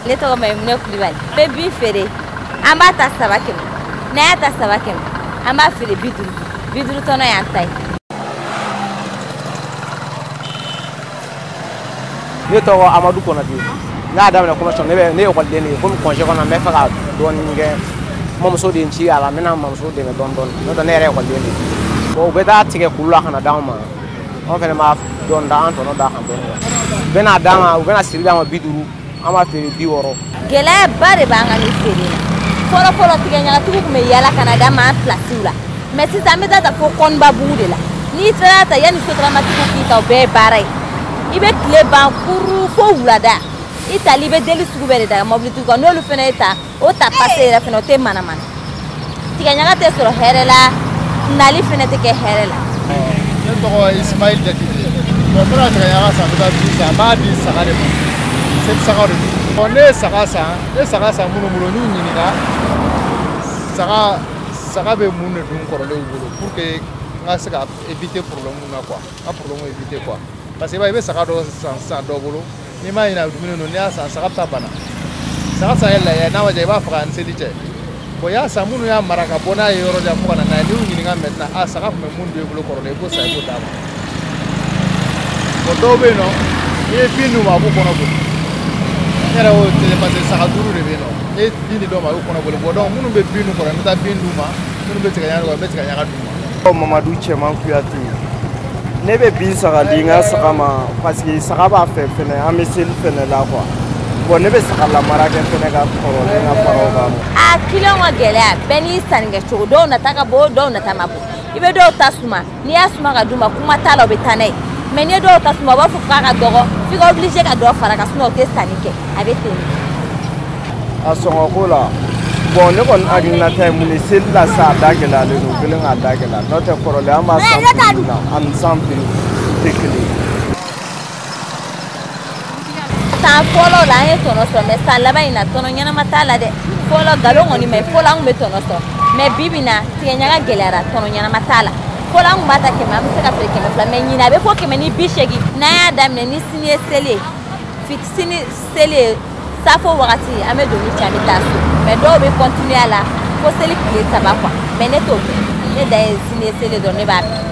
Ne tɔgɔ Mayimunɛ Kulibali. N bɛ bin feere, an b'a ta 300. N'an y'a ta 300, an b'a feere 50. 50 tɔnɔ y'an ta ye. Ne tɔgɔ Amadu Konate. Ne y'a daminɛ commerce ne ye ekɔliden de ye, komi congé kɔnɔ n bɛ fɛ ka dɔɔnin kɛ. Mamuso de ye n ci a la, n bɛna mamuso dɛmɛ dɔɔnin dɔɔnin. N'o tɛ ne yɛrɛ ye ekɔliden de ye. Bon, u bɛ taa tigɛ kulu la ka na d'anw ma. Anw fɛnɛ b'a dɔɔnin da, an tɔnɔ d'a kan dɔɔnin. U bɛna d'an ma, u bɛna siri d'an ma 50, an b'a feere 60. Gɛlɛyaba de b'an kan ni feere la. Fɔlɔ fɔlɔ tigɛɲagatigiw tun bɛ yaala ka na d'an ma an pilasiw la. Mais sisan an bɛ taa ta fo Kɔnibabugu de la. N'i taara ta yanni sotaramatigiw k'i ta, o bɛɛ ye baara ye. I bɛ tile ban kuru fo wulada. I tali i bɛ deli sugu bɛɛ de da mɔbilitigiw kan. N'olu fana ye ta, o ta pase yɛrɛ fana o tɛ manamana. Tigɛɲaga tɛ sɔrɔ hɛrɛ la, nali fana tɛ kɛ hɛrɛ la. Ne tɔgɔ Ismail Jakite. Bon, n bɛna tigɛɲaga san, n bɛ taa bin san, n b'a di saga de ma. Seli sagaw de don. Bon, ne ye saga san, ne ye saga san minnu bolo, n y'u ɲininka saga bɛ mun de dun kɔrɔlenw bolo pour que n ka se ka éviter problème na quoi, n ka problème éviter quoi. Parce que i b'a ye, i bɛ saga dɔ san sisan dɔ bolo, n'i m'a ɲini a bɛ dumuni dun, n'i y'a san saga bɛ taa bana. Saga bɛ se ka kɛ lahiya ye, n'a ma diya i b'a faga ni seli cɛ. Bon, i y'a san minnu y'a mara ka bɔ n'a ye yɔrɔ jan fo ka na n'a ye, n'i y'u ɲininka maintenant, a saga tun bɛ mun dun i bolo kɔrɔlen, i b'o san i b'o d'a ma. Bon, dɔw bɛ yen nɔ, n'i ye bin d'u ma a b'u kɔnɔ boli. Ne yɛrɛ y'o tɛ parce que saga 5 de bɛ yen nɔ, n'i ye bin di dɔw ma a y'u kɔnɔ boli. Bon, donc minnu bɛ bin dun kɔrɔ, n bɛ taa bin d'u ma, minnu bɛ tigɛɲaga dun, n bɛ tigɛɲaga d'u ma. Mamadu Cɛman Kuyate. Ne bɛ bin saga di n ka saga ma parce que saga b'a fɛ fɛnɛ, an bɛ seli fɛnɛ la quoi. Bon, ne bɛ saga lamara kɛ fɛnɛ ka kɔrɔlen ka fara o kan. A client ka gɛlɛya bɛɛ n'i sanni kɛ cogo, dɔw nata ka bon, dɔw nata ma bon. I bɛ dɔw ta suma, n'i y'a suma ka d'u ma, kuma t'a la, u bɛ taa n'a ye. Mais n'i ye dɔw ta suma, u b'a fɔ k'a ka dɔgɔ, f'i ka obligé ka dɔ fara kan, sinon u tɛ sanni kɛ, a bɛ ten. A sɔngɔ ko la, bon, ne kɔni hakilinata ye mun ye, seli la sisan a da gɛlɛyalen don, u kɛlen k'a da gɛlɛya. N'o tɛ kɔrɔlen an b'a san prix min na, ani san prix tɛ kelen ye. San fɔlɔ la an ye tɔnɔ sɔrɔ, mais san laban in na tɔnɔ ɲɛnama t'a la dɛ. Fɔlɔ nkalon kɔni, mais fɔlɔ an tun bɛ tɔnɔ sɔrɔ, mais bi bi in na tigɛɲaga gɛlɛyara, tɔnɔ ɲɛnama t'a la. Fɔlɔ an tun b'a ta 100, an bɛ se ka feere 200, mais ɲinɛ a bɛ fɔ 180. N'an y'a daminɛ ni sini ye seli ye, sini seli ye safo wagati, an bɛ doni ci, an bɛ taa so. Mais dɔw bɛ continuer a la fo seli tile 3 quoi, mais ne t'o kɛ, ne dan ye sini ye seli dɔrɔn, ne b'a bila.